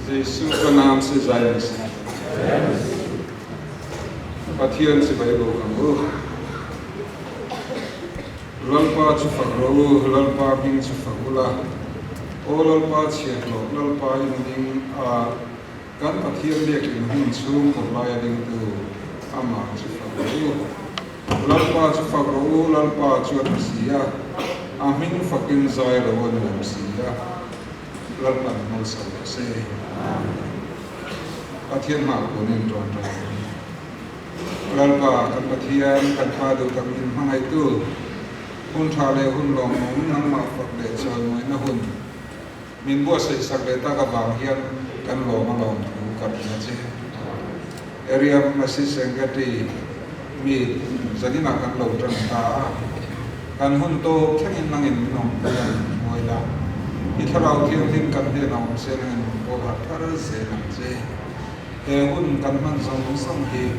Jesuh ka naam si Zion si. Pathian chibai buk ang u. Lalpa chu fak rawh u, Lalpa hming chu fak ula. Aw Lalpa chhiahhlawh, Lalpa in a ding a, kan Pathian biakin hun chhung kawr laia dingtu amah chu fak rawh u. Lalpa chu fak rawh u, Lalpa chu a tha si a, a hming fakin zai lo a nuam si a, Lalpan malsawm rawh se. Pathian hmah kunin tawn tawn ang. Lalpa, kan Pathian, kan Pa duh tak min hmangaihtu, hun tha leh hun lawmawm nangmah fak leh chawimawihna hun min buatsaih sak leh tak avang hian kan lawm a lawm thu ka hrilh a che. Area Masi Sengati mi zaninah kan lo tan ta a, kan hun tawp thlengin nangin min awmpui ang hruai la, i thlarau thianghlim kan hnenah awm se nangin min pawl harh thar zel ang che. He hun kan hman zawng zawng hi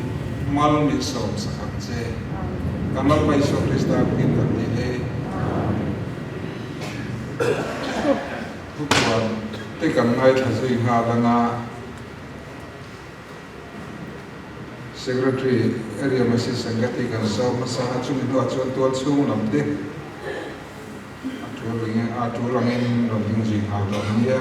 mal min sawm sak ang che. Kan Lalpa Isua Krista hmingin kan ti e. Thupuan te kan ngaithla zui nghal anga Secretary Area Masi Sangati kan sawm hmasa a, chumi hnuah chuan tual chhung lam te a tul angin rawn ding zui nghal dawn a nia.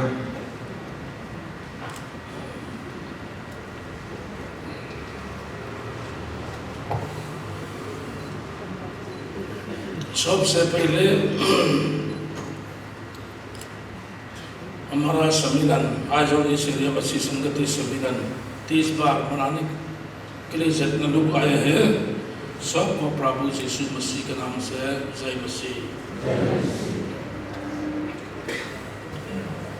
सबसे पहले हमारा सम्मेलन Aizawl east area बसी संगति सम्मेलन 30 बार मनाने के लिए जितने लोग आए हैं सबको प्रभु यीशु मसीह के नाम से जय मसीह।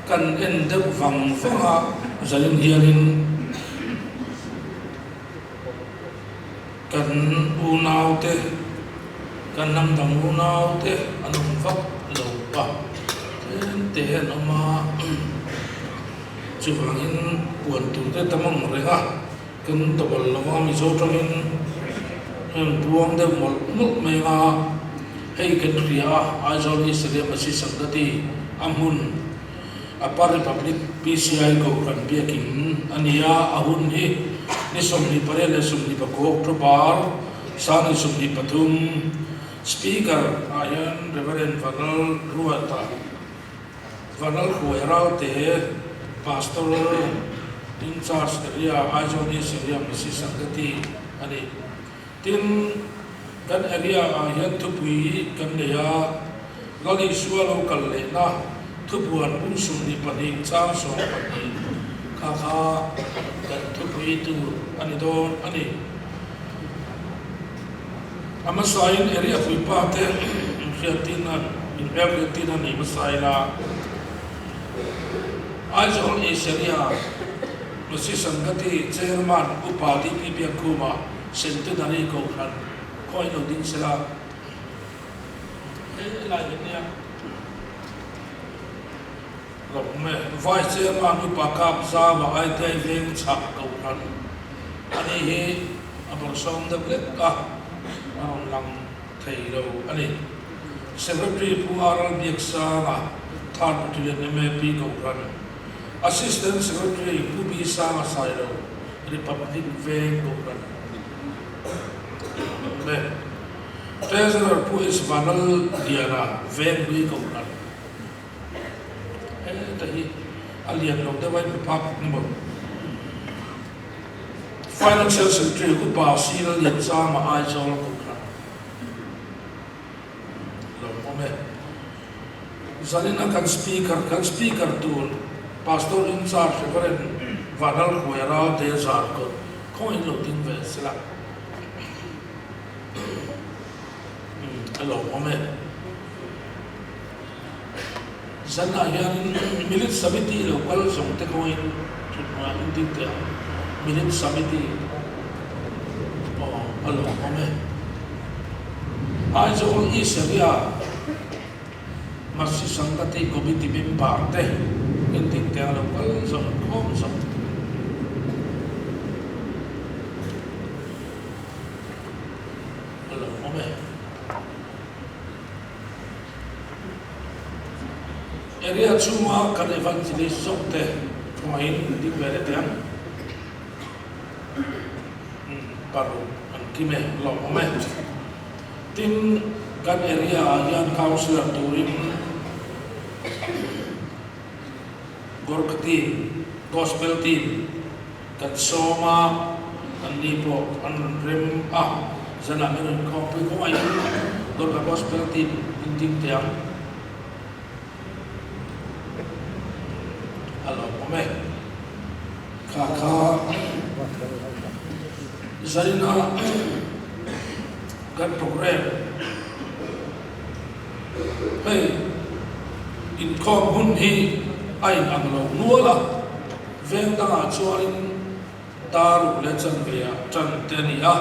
Kan en deuh vang vang a, zanin hianin kan unaute, kan hnam dang unaute an awm vak lo a, tlem te an awm a, chuvangin puan tur te tam ang reng a, kan tawlh lo a, Mizo tawngin heng buang deuh mawlh mawlh mai ang a, hei kan hria a, Aizawl East Area Masi Sangati a hmun Upper Republic PCI Kohhran biakin a ni a, a hun hi ni 28 leh 29 October sang ni 23 Speaker ah hian Rev Vanal Ruata Vanal Hruai Ralte Pastor in charge area Aizawl East Area Masi Sangati a ni. Tin, kan area ah hian thupui kan nei a, Lal Isua lo kal lehna thupuan bung 22 chang 12 kha kha kan thupui tur a ni dawn a ni. A hmasain area puipa te inhriattin a inhmelhriattin a ni hmasa ila, Aizawl East Area Masi Sangati Chairman Upa DP Biakkhuma Centenary Kohhran khawi lo ding sela he lai hi nia lawm e. Vice Chairman Upa Kap Zava ITI Veng Chhak Kohhran a ni hi a bawrhsawm deuh lek a, a rawn lang thei lo a ni. Secretary Pu RL Biaksanga, Third Battalion MAP Kohhran, Assistant Secretary Pu B Sanga Sailo, Republic Veng Kohhran leh Treasurer Pu H Vanal Liana, Venghlui Kohhran. Heta hi a lian lo deuh a, i hmu phak ni maw? Financial Secretary Upa Sil Lianzama Aizawl Kohhran lo awm e. Zanina kan Speaker, kan Speaker tur Pastor in charge Reverend Vanal Hruai Ralte Zarkawt khawngaih in lo ding ve sela a lo awm e. Zanah hianin Milit Samiti lo kal zawng te kawngin thutna in ding teh ang. Milit Samiti aw a lawmawm e. Aizawl East Area Masi Sangati Committee member te in ding teh ang lo kal zawng khawm zawng. A lo awm e. Area chhunga kan evangelist zawk te khawngaihin ding ve leh teh ang. Paruk an kim e, a lo awm e. Tin, kan area ah hian councillor turin Gorkha team, Gospel team kan sawm a, anni pawh an rawn rem a, zanah min rawn khawmpui kawng a in Gorkha Gospel team in ding teh ang. A lawmawm e. Kha kha zaina kan program hei inkhawm hun hi a inang lo nual a, veng dangah chuanin dar ruk leh chanve ah tan te a ni a,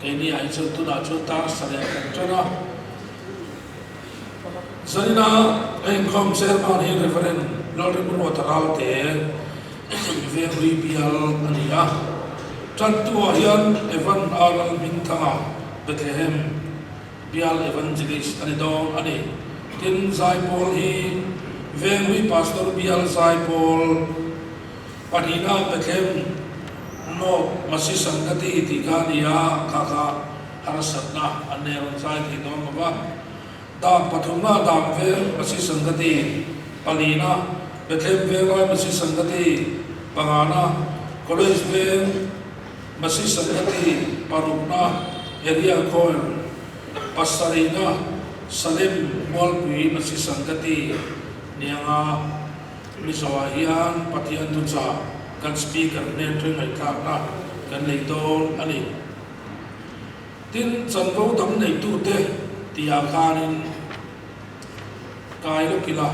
keini ah hi chuan tunah chuan dar sarih ah kan tan a. Zaina a inkhawm chairman hi Reverend Lalrimruata Ralte Venglui bial a ni a, tantu ah hian Evan R Lalhmingthanga Bethlehem bial Evangelist a ni dawn a ni. Tin, Zaipawl hi Venglui Pastor bial Zaipawl pahnihna Bethlehem North Masi Sangati tih kha a ni a, kha kha harsatna an nei rawn zai thei dawn lo va. Dam pathumna dam veng Masi Sangati, palina Bethlehem Venglai Masi Sangati, pangana College Veng Masi Sangati, parukna Area Choir, pasarihna Salem Mualpui Masi Sangati nianga Mizoah hian Pathian thuchah kan Speaker hnen thu ngaihthlakna kan nei dawn a ni. Tin, chanvo dang neitute tihah khanin kai lawk ila,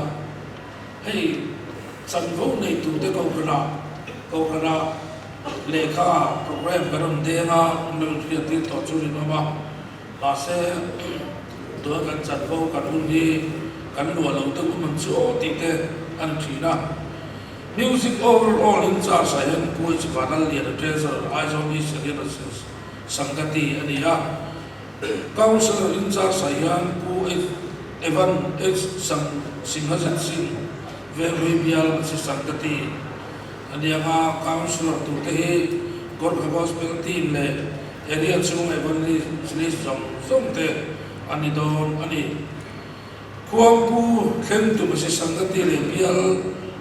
hei chanvo neitute kohhranah kohhranah lehkha program kan rawn deng a, an lo inhriattir tawh chu rinawm a, mahse tuna kan chanvo kan hun hi kan luah lo deuh awm ang chu aw tih te a ni thin a. Music overall in charge ah hian Pu H Vanlalliana Treasurer Aizawl East Area Sangati a ni a. Councillor in charge ah hian Pu Evan H Sang Singhazet Singh Venglui Bial Masi Sangati a ni ang a. Councillor turte hi Gorkha Gospel Team leh area chhung Evangelist zawng zawng te an ni dawn a ni. Khuangpu thlengtu Masi Sangati leh bial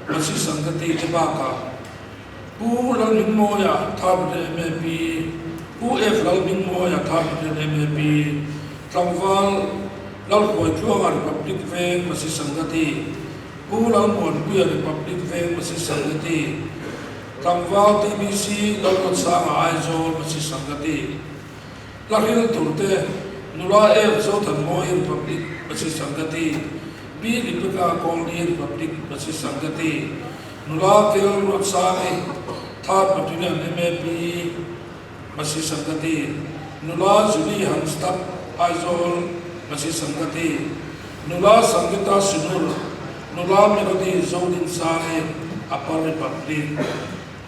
Masi Sangati te bakah Pu Lalhmingmawia Thapri MAP, Pu F Lalhmingmawia Thapri MAP, Tlangval Lalhuaitluanga Republic Veng Masi Sangati, Pu Lalmuanpuia Republic Veng Masi Sangati, Tlangval TBC Lalruatsanga Aizawl Masi Sangati. Hla hril turte Nula F Zothanmawi Republic Masi Sangati, B Lipika Kawngli Republic Masi Sangati, Nula Kel Ruatsangi Third Battalion MAP Masi Sangati, Nula Julie Hansdak Aizawl Masi Sangati, Nula Sangita Sinur, Nula Melody Zodinsangi Upper Republic.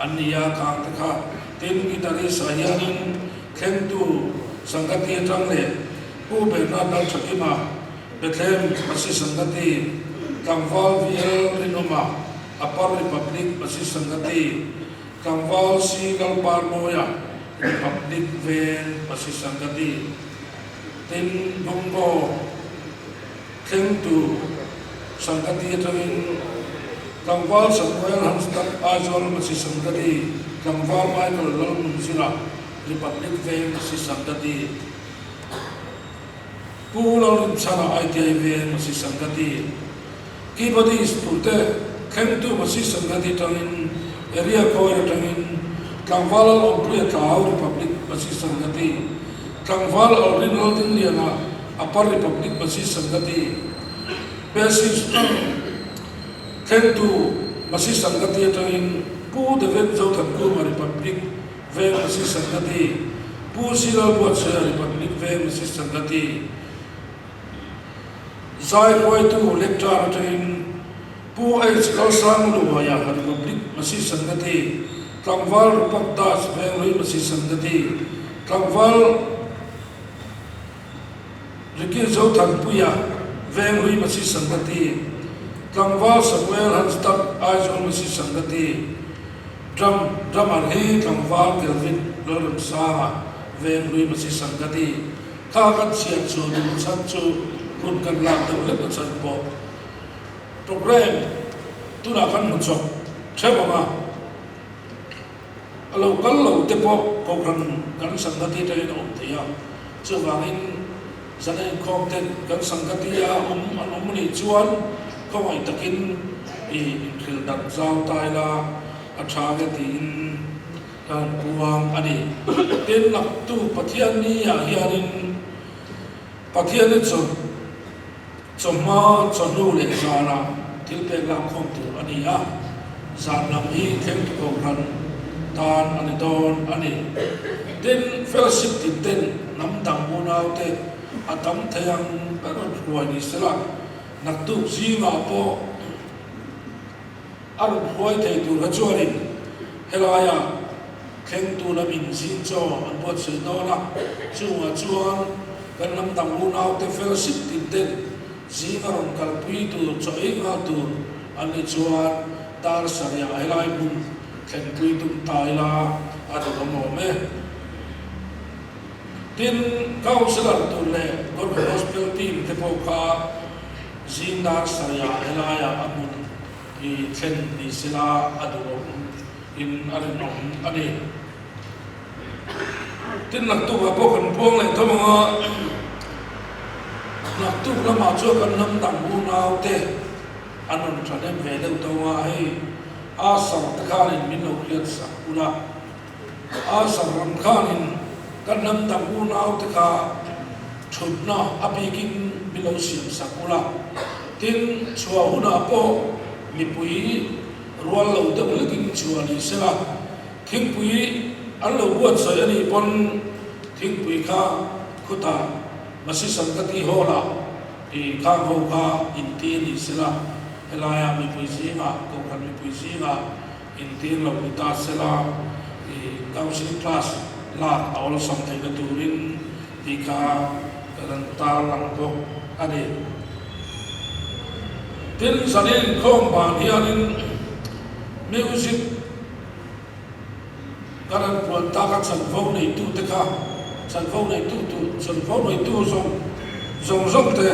An ni a, khang te kha. Tin, guitarist ah hianin thlengtu Sangati atang leh Pu Bernard Lalthakima, Bethlehem Masi Sangati, Tlangval VL Rinawma, Upper Republic Masi Sangati, Tlangval C Lalparmawia, Republic Veng Masi Sangati. Tin, Bungo Thlengtu Sangati atangin Tlangval Samuel Hansdak Aizawl Masi Sangati, Tlangval Michael Lalnunzira Republic Veng Masi Sangati, Pu Lalrinchhana ITI Veng Masi Sangati, Keyboardist turte Thlengtu Masi Sangati atangin Area Choir atangin Tlangval Lalawmpuia Tlau Republic Masi Sangati, Tlangval Alrin Laldingliana Upper Republic Masi Sangati, Bassist thlengtu Masi Sangati atangin Pu Deven Zothankuma Republic Veng Masi Sangati, Pu Silal Buatsaia Republic Veng Masi Sangati, Zai hruaitu Lecturer atangin Pu H Kalsang Luaia Republic Masi Sangati, Tlangval Rupak Das Venglui Masi Sangati, Tlangval. Ricky Zothanpuia, Venghlui Masi Sangati, Tlangval Samuel Hanstak, Aizawl Masi Sangati, Drum, Drummer hi Tlangval Kelvin Lalremsanga, Venghlui Masi Sangati, kha kan chhiar chhuah duh chhan chu hun kan lak deuh hlek a chhan pawh Programme tunah kan hmu chawp theuh ang a. A lo kal lo te pawh Kohhran kan Sangati atangin a awm thei a, chuvangin zan a inkhawm ten kan Sangati a awm an awm anih chuan khawngaih takin i inhrilh dan zau ta ila a tha nge tiin ka han puang a ni. Tin, naktu Pathian ni ah hianin Pathian hi chu Chawhma, chawhnu leh zanah thil pek lak khawm tur a ni a, zan lam hi thlengtu kohhran tan a ni dawn a ni. Tin, fellowship tin ten hnam dang unaute a tam thei ang ber rawn hruai ni sela, naktuk zingah pawh a rawn hruai thei tur kha chuanin helaiah thlengtu lamin zing chaw an buatsaih dawn a, chungah chuan kan hnam dang unaute fellowship tin ten zing a rawn kalpui tur chaw ei nghal tur an nih chuan dar sarih ah helai hmun thlenpui tum ta ila a duhawm awm e. Tin, councillor tur leh Gorkha Gospel team te pawh kha zing dar sarih ah helaiah a hmun hi thlen ni sela a duhawm in a rinawm a ni. Tin, naktukah pawh kan puang leh tho ang a, naktuk lamah chuan kan hnam dang unaute an rawn thahnem ve deuh tho ang a, hei Asar te khanin min lo hriat sak ula, Asar ram khanin kan hnam dang unaute kha thutna a bikin min lo siam sak ula, tin, chhuah hunah pawh mipui rual lo deuh hlekin chhuah ni sela, Thingpui an lo buatsaih a nih pawn thingpui kha khutah Masisan ka ti hawl a, i khang ho kha inti a ni sela, helaia mipui zingah, Kohhran mipui zingah intir lo ni ta sela, i counselling class lak a awlsam theihna turin tih kha ka rawn tarlang bawk a ni. Tin, zanin inkhawm ban hianin music. Ka rawn puan tak a chanvo neitute kha, chanvo neitu tur, chanvo neitu zawng zawng zawng te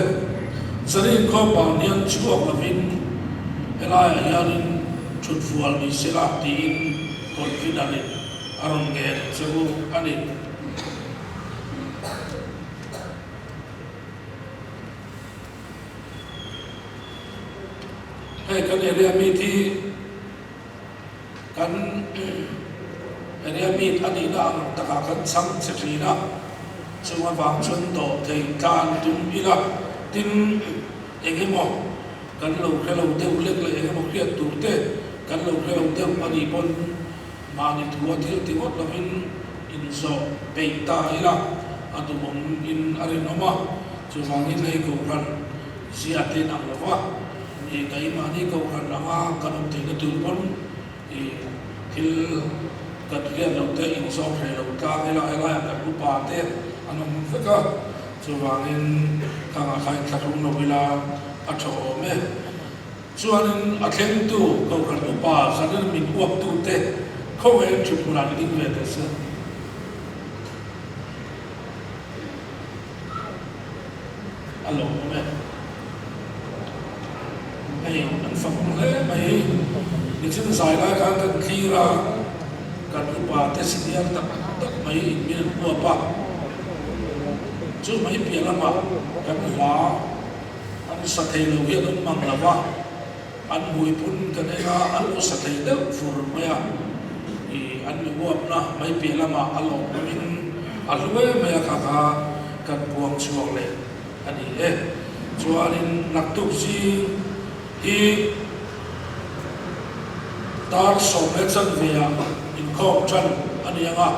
Zarin khaw ban hian chhuak lovin helaiah hianin thut fual ni sela tiin Convener-in a rawn ngen che u a ni. Hei kan area meet hi. Kan area meet a nihna ang takah kan chhang che thin a, chung avang chuan dawh thei tlan tum ila tin eng emaw kan lo hre lo deuh lek leh eng emaw hriat tur te kan lo hre lo deuh a nih pawn mahni thua thil ti ngawt lovin inzawh peih ta ila a duhawm in a rinawm a, chuvangin hei kohhran Ziah te nang lo va, i keimahni kohhran anga kan awm theihna tur pawn i thil kan hriat loh te inzawm hreh lo tlang ila helaiah kan upa te an awm vek a, chuvangin khangah kha inthlahrung lo ila a tha awm e. Chuanin a thlengtu kohhran upa zanin min uaptu te khawngaihin thutmunah ni ding ve teh se. A lo awm e. Hei an fak awm hle mai. Nichin zai lai khan kan thlir a, kan upa te senior tak tak mai in min an huap a. Chu mai piah lamah kan hla an sa thei lo hi an awm mang lo va, an hmuipun kan en a, an lo sa thei deuh fur mai a. Ih an mi huapna mai piah lamah a lawmawmin a hlu em mai a kha kha kan puang chhuak leh a ni e. Chuanin naktuk zing hi dar 10:15 ah inkhawm tan a ni ang a,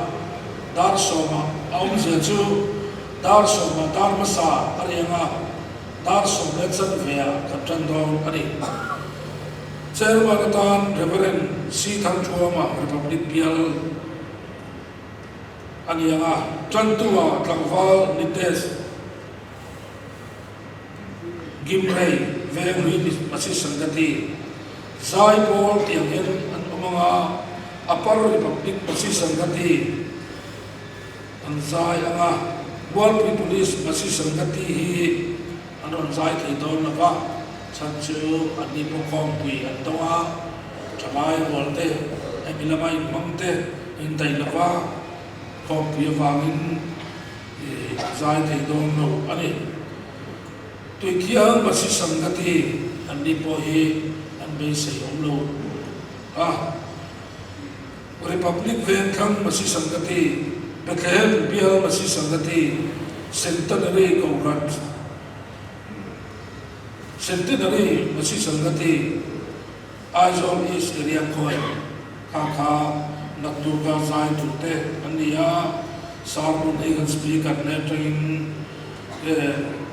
dar sawmah a awmzia chu dar sawmah dar hmasa a ri ang a, dar 10:15 ah kan tan dawn a ni. Chairman atan Rev. C. Thangthuama Republic Bial a ni ang a, tantu ah tlangval Nitesh. Gimrei Venghlui Masi Sangati, Zaipawl tiang hian an awm ang a, Upper Republic Masi Sangati an zai ang a, Mualpui Police Masi Sangati hi an rawn zai thei dawn lo va, chhan chu an ni pawh khawmpui an dawng a, thalai rual te, hemi lama inhmang te indaih lo va, khawmpui avangin zai thei dawn lo a ni. Tuithiang Masi Sangati an ni pawh hi an beisei awm lo a. Republic Vengthlang Masi Sangati, Bethlehem Bial Masi Sangati, Centenary Kohhran Centenary Masi Sangati, Aizawl East Area Choir kha kha naktuk-a zai turte an ni a, sermon hi kan speaker nen atangin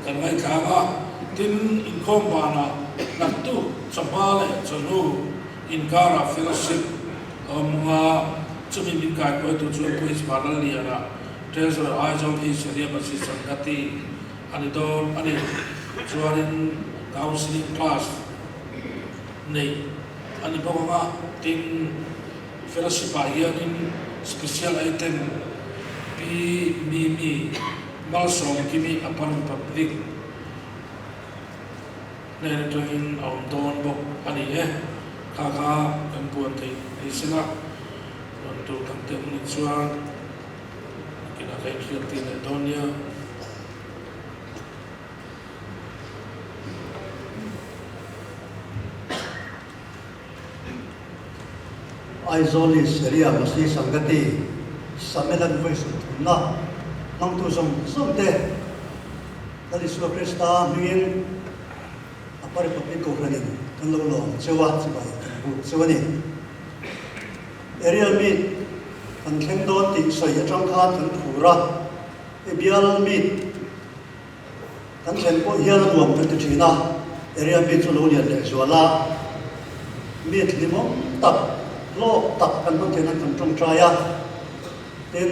kan ngaithla ang a, tin inkhawm banah naktuk chawhma leh chawhnu inkarah fellowship a awm ang a, chumi min kaikuaitu chu Pu Ismail Lalliana, Treasurer Aizawl East Area Masjid Sangati a ni dawn a ni. Chuanin counselling class neih a ni bawk ang a, tin fellowship ah hianin special item Pi Mimi Malsawmkimi Upper Republic hnen atangin a awm dawn bawk a ni e, kha kha kan puan theih ni sela rawn tur dang te awm nih chuan kinah ka inhriat tir leh dawn nia. Aizawl East Area Masi Sangati Sammelan vawi sawmthumna hmangtu zawng zawng te Lal Isua Krista hmingin a Paripublic Kohhranin kan lo lawm cheu a, chibai kan buk cheu a ni. Area Meet kan thleng dawn tih sawi atang khan kan phur a, i bial meet Kan thlen pawh hian a nuam kan ti thin a, area mi chu lo lian leh zual a, mi thlimawm tak, hlawk tak kan hman theih nan kan tawngtai a, tin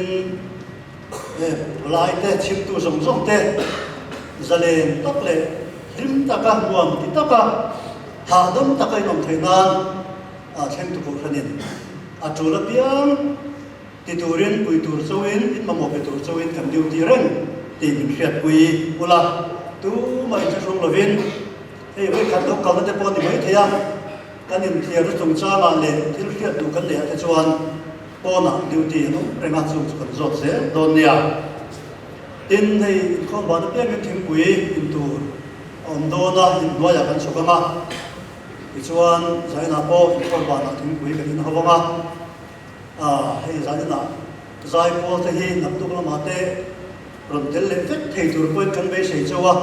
palai te, chhimtu zawng zawng te zalen tak leh hlim taka, nuam ti taka, hahdam taka inawm theih nan thlengtu kohhranin a tul apiang. Ti turin, pui tur chauhin, in mamawh pe tur chauhin kan duty reng tih min hriatpui ula, tumah inthlahrung lovin hei vawikhat lo kalna te pawh a ni mai thei a, kan inthiarna chungchangah leh thil hriat duh kan neihah te chuan pawnah duty an awm reng a, chung chu kan zawt zel dawn nia. Tin, hei inkhawm van apiangin thingpui in tur a awm dawn a, inhnuaiah kan chhuk ang a, tichuan zainah pawh inkhawm vanah thingpui kan inho ang a. A, hei zaninah zai pawl te hi naktuk lamah te rawn tel leh vek thei tur pawhin kan beisei chauh a,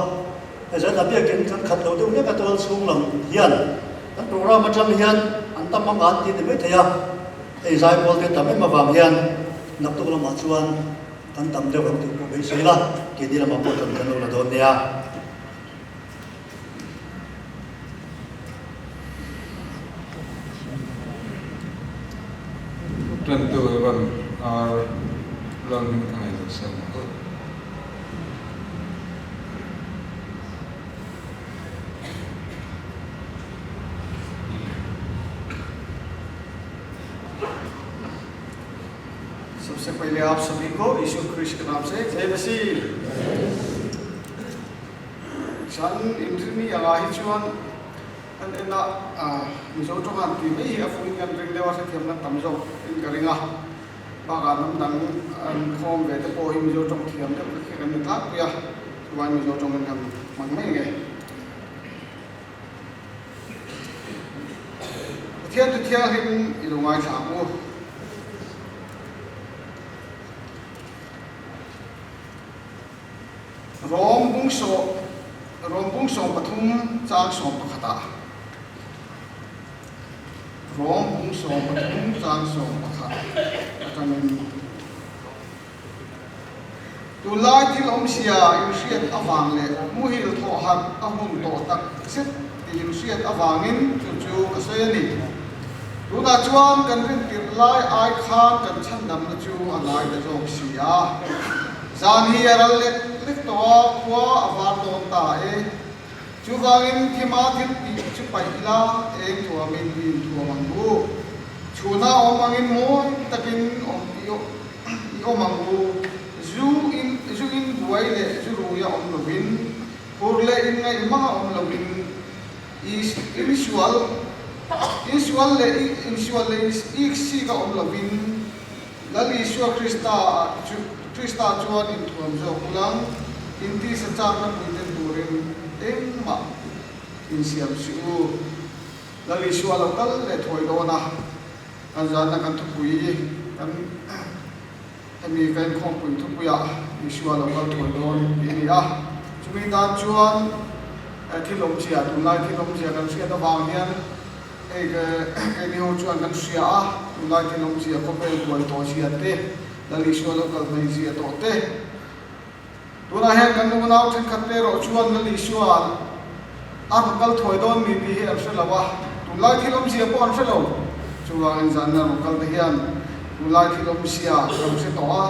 hei zaninah biakin kan khat lo deuh hlek a tual chhung lam hian kan program atang hian an tam ang an ti ni mai thei a, hei zai pawl te tam em avang hian naktuk lamah chuan kan tam deuh ang tih pawh beisei la, keini lamah pawh tan kan lo la dawn nia. Tantu Evan R. Lalhmingthangai Zawhsam a. सबसे पहले आप सभी को यीशु ख्रिस्ट के नाम से जय मसीह Chan inrini anga hi chuan kan en a, Mizo tawng han tih mai hi a fuhin kan ring deuh a, hrethiamna tam zawk in ka ring a, bakah hnam dang an khawm ve te pawh hi Mizo tawng thiam deuh vek hi kan ni tlangpui a, chuvangin Mizo tawngin kan hmang mai nge. Pathian chu thianghlim i lo ngaithla ang u. Rom bung sawm Rom bung 13 chang 11 ah Rom bung 13 chang 11 atangin Tunlai thil awmzia inhriat avang leh muhil thawh harh a hun tawh tak zet tih inhriat avangin chu chu ka sawi a ni. Tunah chuan kan rintirh lai ai khan kan chhandamna chu a ngai ta zawk si a. Zan hi a ral lek lek tawh a, khua a var dawn ta e. Chuvangin thima thil tih chu paih ila eng thuamin i inthuam ang u. Chhuna awm angin mawi takin awm i awm ang u. Zu in zu in buai leh zu ruia awm lovin, phur leh inngaih hmanga awm lovin, i insual insual leh insual leh iksik a awm lovin, Lal Isua Krista ah chu Krista chuan inthuam zawk ulang, intisa chakna puiten turin engmah insiam suh u. Lal Isua lo kal leh thuai dawn a, kan zanna kan thupui kan hemi ka inkhawmpui thupuiah Isua lo kal thuai dawn tih a ni a. Chumi tan chuan thil awmzia, tunlai thil awmzia kan hriat avang hian, Hei keini ho chuan kan hria a, tunlai thil awmzia khawvel buai tawh zia te, Lal Isua lo kal hmei zia tawh te. Tunah hian kan unau thenkhat te erawh chuan Lal Isua a rawn kal thuai dawn mi tih hi an hre lo a, tunlai thil awmzia pawh an hre lo. Chuvangin zanna rawn kal te hian tunlai thil awmzia kan hre tawh a.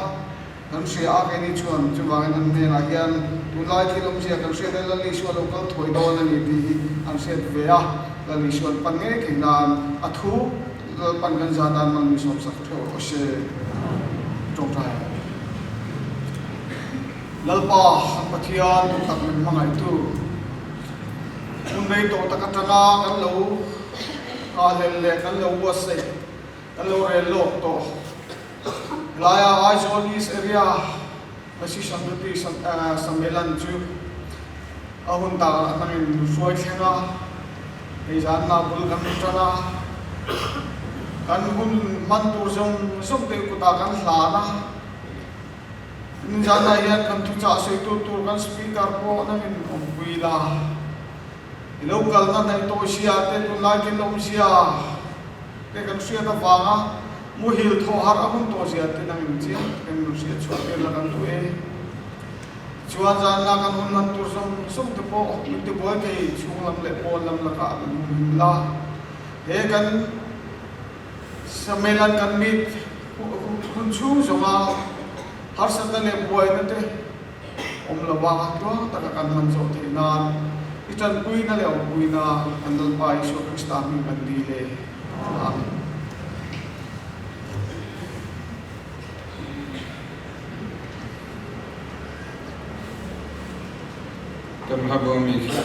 Kan hria a, keini chuan chuvangin an hnenah hian tunlai thil awmzia kan hriat e, Lal Isua lo kal thuai dawn a ni tih hi an hriat ve a, Lal Isua'n pan ngei thei nan a thu Lalpan kan za tan man mi sawmsak theuh rawh se. Tawngtai. Lalpa, kan Pathian duh tak min hmangaihtu, hun rei tawh tak atanga kan lo nghahhlelh leh kan lo buatsaih, kan lo rel lawk tawh, Helaia Aizawl East Area Masi Samriti Sammelan chu a hun tak atangin hruai thleng a, hei zanna bul kan tan a, kan hun hman tur zawng zawng te kutah kan hlan a, tin zanah hian kan thuchah sawi tur tur kan speaker pawh nangin awmpui la, i lo kalna hnaih tawh zia te tunlai thil awmzia te kan hriat avanga Muhil thaw harh a hun tawh zia te nang in chiang takin min hriat chhuah tir la kan duh e. Chuan zan la kan hun hman tur zawng zawng te pawh min ti buai thei chhung lam leh pawn lam lakah min hum him la. He kan Samelan kan meet hun chhung zawnga harsatna leh buaina te awm lova tluang taka kan hman zawh theih nan i tanpuina leh awmpuina kan Lalpa Isua Krista hming kan dil e. Amen. Kan hla bawmi khi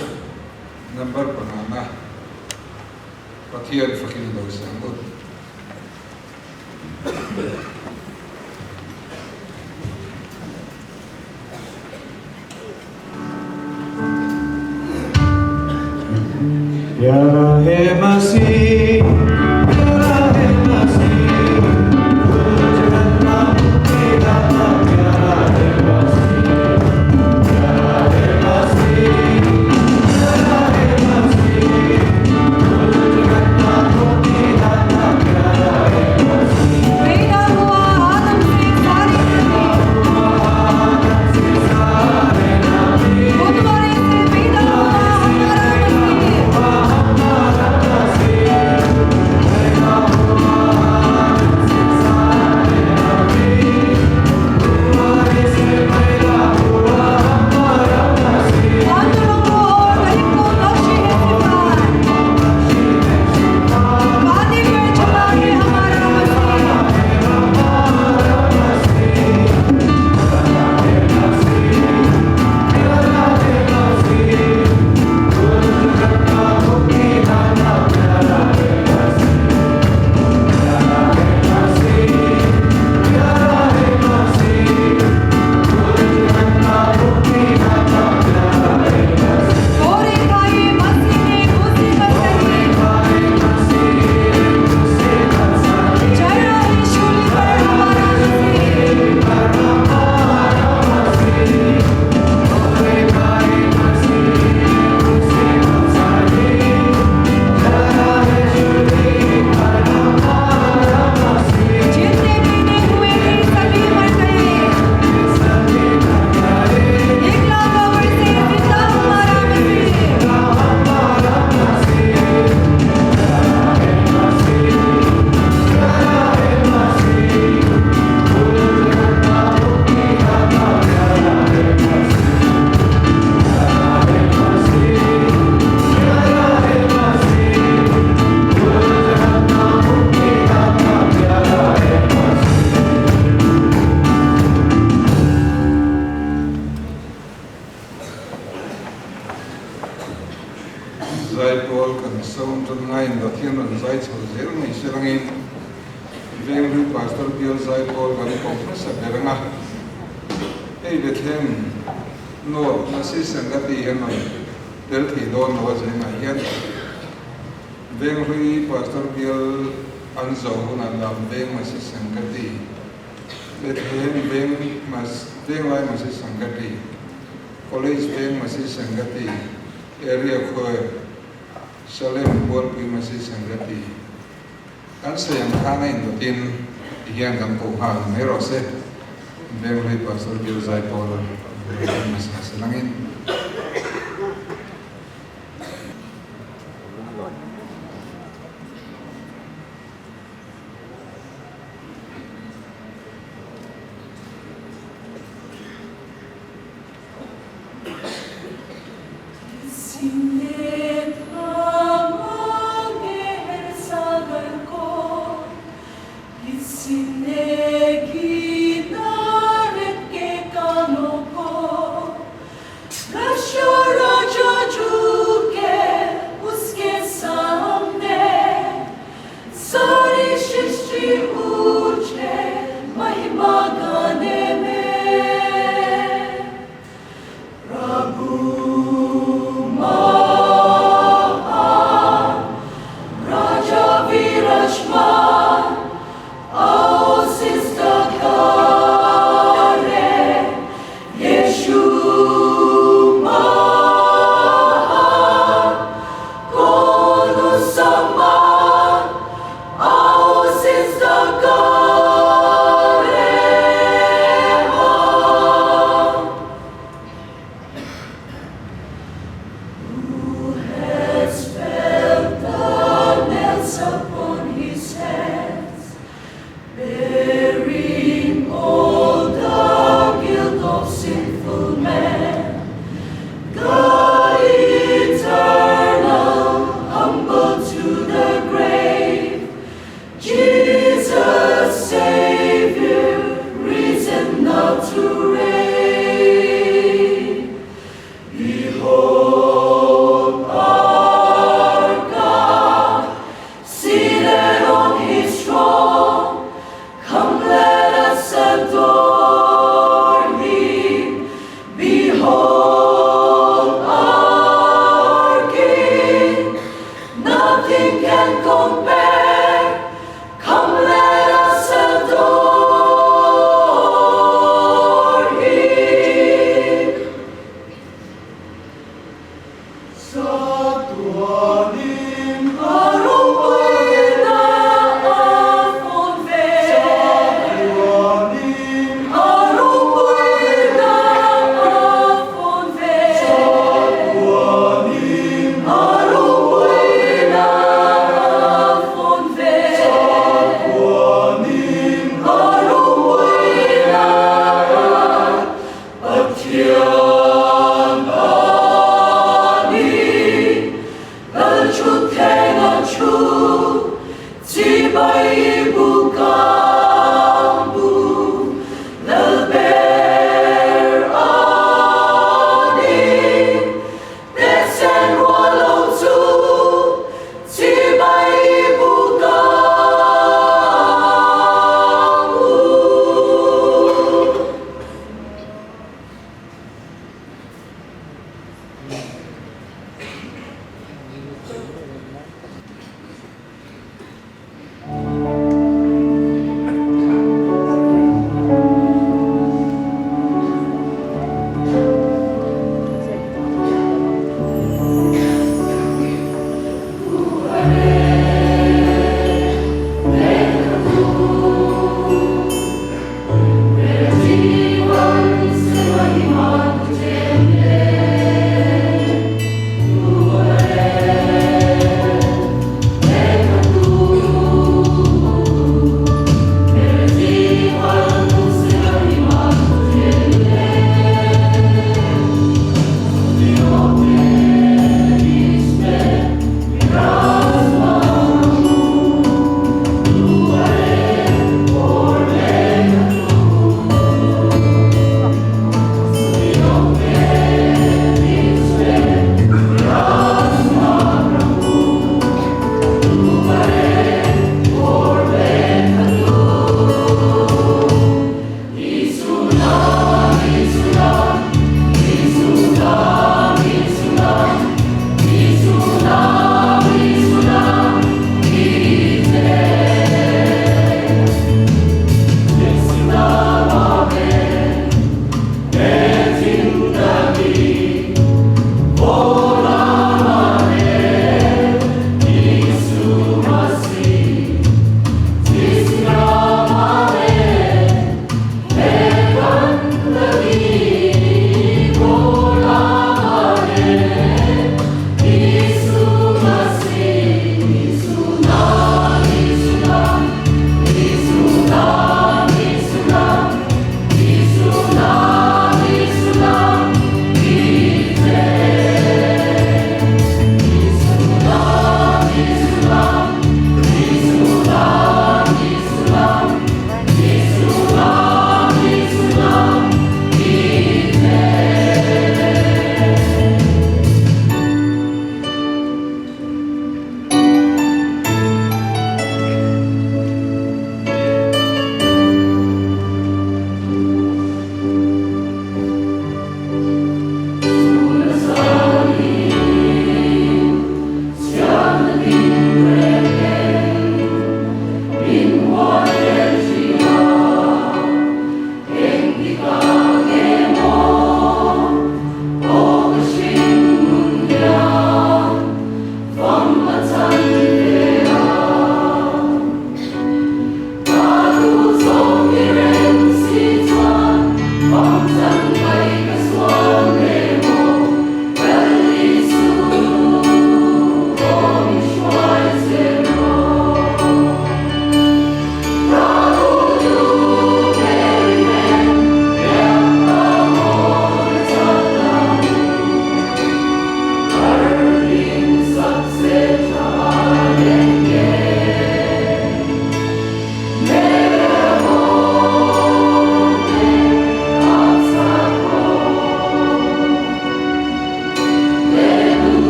number pangana Pathian fakin lo sang u. Sawm tan ngaiin Pathian rawn zai chho zel mai se langin Venghlui Pastor Bial Zaipawl kan ko hmasa ber ang a. Hei Bethlehem North Masi Sangati hian rawn tel thei dawn lo a zengah hian Venghlui Pastor Bial an zo hunah lam Veng Masi Sangati Bethlehem Veng Venglai Masi Sangati College Veng Masi Sangati Area Choir Salem Bualpui Masi Sangati Kan sawi ang khan a indawtin ti hian kan koh nghal mai rawh se. Venghlui Pastor Bill Zaipawl kan hmasa se langin.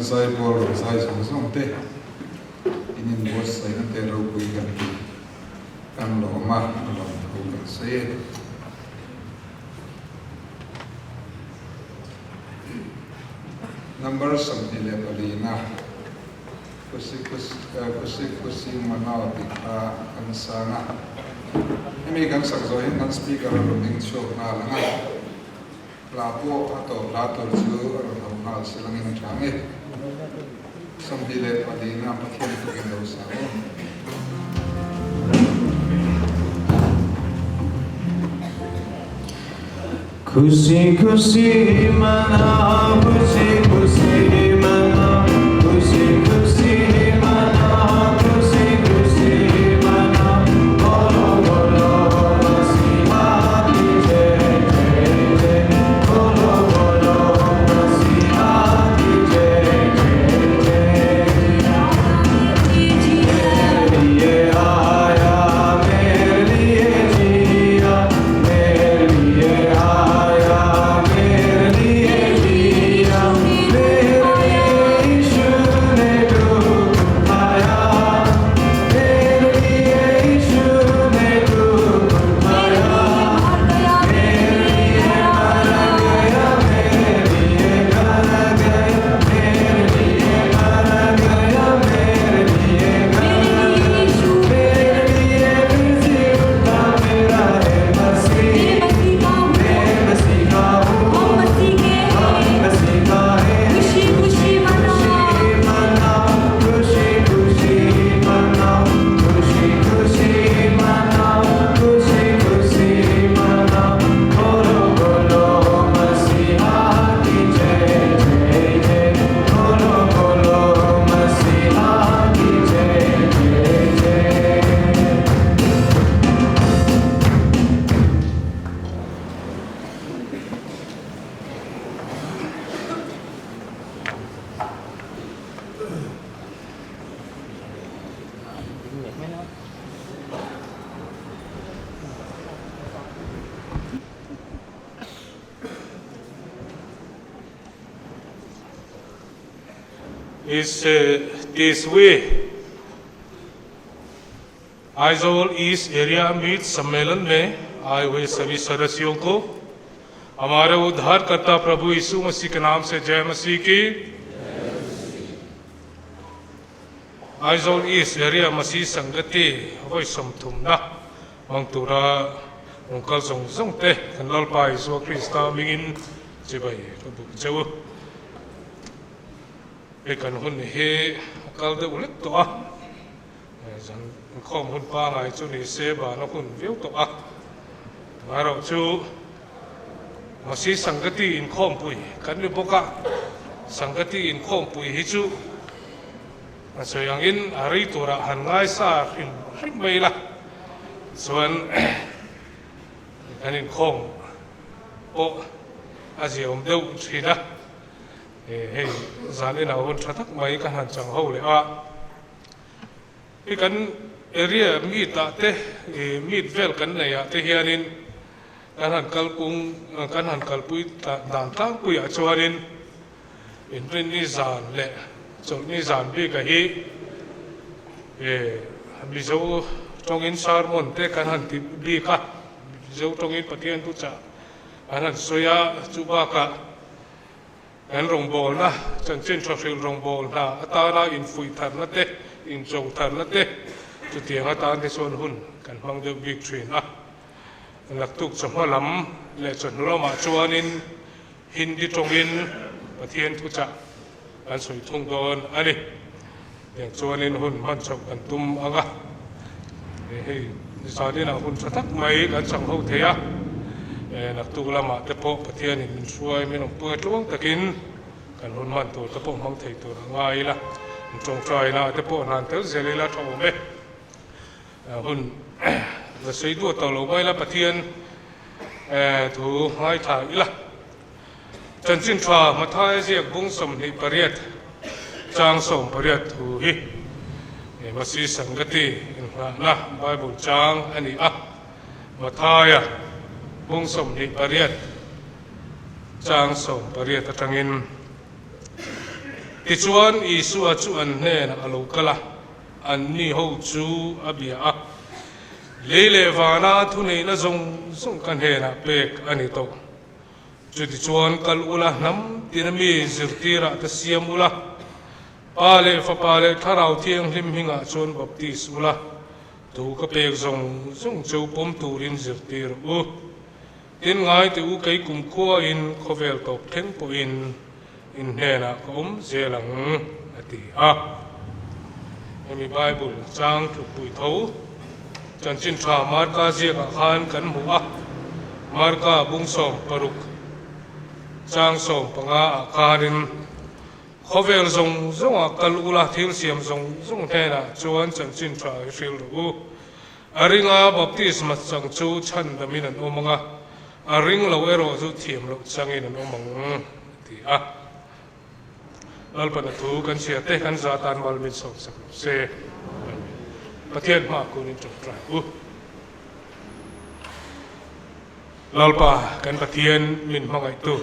zaipawl rawn zai zawng zawng te in inbuatsaihna te ropui kan ti kan lawm a, lawmthu kan sawi e. Number 24 na Khusi Khusi Khusi Manao tih kha kan sang a, hemi kan sak zawh hian kan speaker a rawn ding chhuak nghal ang a. Hla pawh a tawp hla tur chu a rawn ho nghal si langin a tha nge. 24 na Pathian takin lo sa aw. Khusi khusi mana khusi khusi mana khusi khusi mana khusi khusi mana bolo bolo masiha ki jai jai jai bolo bolo masiha ki jai jai jai mere liye aaya mere liye jiya mere liye aaya mere liye jiya mere liye Yishu ne dukh uthaya mere liye Yishu ne dukh uthaya mere liye mar gaya mere liye ghar gaya mere liye mar gaya mere liye ghar mere liye phir ji utha mera hai Masih main Masih ka hoon hum Masih ka hain khushi manao khushi khushi manao khushi khushi manao khushi khushi manao bolo bolo Masiha ki jai jai jai bolo bolo Masiha ki jai jai jai. Is this way Aizawl East area meet सम्मेलन में आए हुए सभी सदस्यों को हमारे उद्धारकर्ता प्रभु यीशु मसीह के नाम से जय मसीह की। Aizawl East area Masih Sangati vawi sawmthumna hmang tura rawn kal zawng zawng te kan Lalpa Isua Krista hmingin chibai ka buk cheu. Hei kan hun hi a kal deuh hlek tawh a, zan inkhawm hun pangai chu ni se ban a hun viau tawh a, amaherawh chu Masih Sangati inkhawmpui kan ni bawk a, Sangati inkhawmpui hi chu a sawi angin a rei turah han ngaisa hrim hrim mai ila chuan kan inkhawm pawh a ziaawm deuh thin a, hei zan inah hun tha tak mai ka han chang ho leh a. Hi kan area meet ah te meet vel kan nei ah te hianin kan han kalpung kan han kalpui dan tlangpui ah chuanin inrinni zan leh chawlhni zan bik ah hi Mizo tawngin sermon te kan han ti bik a, Mizo tawngin Pathian thuchah an han sawi a, chu bakah Kan rawngbawlna, chanchin tha hrilh rawngbâwl hna atâna infuih tharna te, incho tharna te, chutiang atân te chuan hun kan hmang deuh bik ṭhin a. Naktuk chawhma lam leh chawhnu lamah chuanin Hindi ṭawngin Pathian thuchah kan sawi thung dâwn a ni. Tiang chuanin hun hman chhoh kan tum ang a, hei zaninah hun tha tak mai kan chang ho thei a, naktuk lamah te pawh Pathianin min hruai min awmpui a tluang takin kan hun hman tur te pawh hmang thei tur a ngai ila, tawngtaina te pawh hnan tel zel ila tha awm e. Hun la sawi duah tawh lo mai ila Pathian thu ngaithla ila. Chanchin tha Mathaia ziak bung 28 chang 18 thu hi Masi Sangati inngahna Bible chang a ni a. Mathaia bung 28 chang 18 atangin. Tichuan, Isua chu an hnenah a lo kal a, anni ho chu a bia a, Lei leh vana thuneihna zawng zawng ka hnenah pek a ni tawh. Chutichuan, kal ula hnam tina mi zirtirah te siam ula, Pa leh Fapa leh Thlarau Thianghlim hmingah chuan baptis ula, thu ka pek zawng zawng cheu pawm turin zirtir u. Tin ngai teh u kei kumkhuain khawvel tawp thleng pawhin in hnenah ka awm zel ang, a ti a. Hemi Bible chang tlukpui tho chanchin tha Marka ziakah khan kan hmu a, Marka bung 16 chang 15 ah khanin khawvel zawng zawngah kal ula thil siam zawng zawng hnenah chuan chanchin tha hi hrilh rawh u. A ringa baptisma chang chu chhandamin an awm ang a, a ring lo erawh chu thiam loh changin an awm ang, a ti a. Lalpana thu kan chhia te kan za tan mal min sawm sak lo se. Amen. Pathian hma kunin tawngtai u. Lalpa kan Pathian min hmangaihtu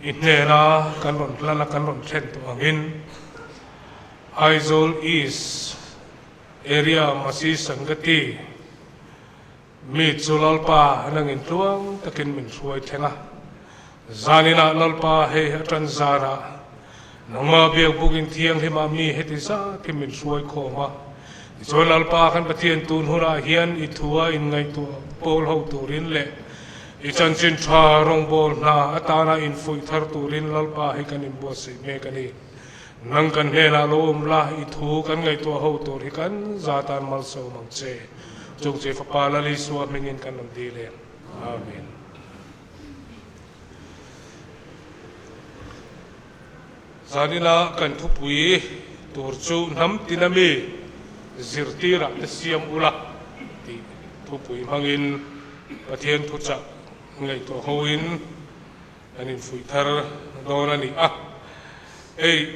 i hnena kan rawn hlan a kan rawn thlen tawh angin Aizawl East Area Masi Sangati, Mi chu Lalpa nangin tluang takin min hruai thleng a, zaninah Lalpa hei a tan zanah nangmah biakbukin thianghlimah mi heti zat hi min hruai khawm a, tichuan Lalpa kan Pathian tun hunah hian i thua inngaihtuah pawl ho turin leh i chanchin tha rawngbâwl hna atana infuih thar turin Lalpa hi kan inbuatsaih mek a ni. Nang kan hnenah lo awm la, i thu kan ngaihtuah ho tur hi kan za tan malsawm ang che. Chung che Fapa Lal Isua hmingin kan rawn dil em. Amen. Zanina kan thupui tur chu hnam tina mi zirtirah te siam ula tih thupui hmangin Pathian thuchah ngaihtuah hoin An infuih thar dawn a ni a, hei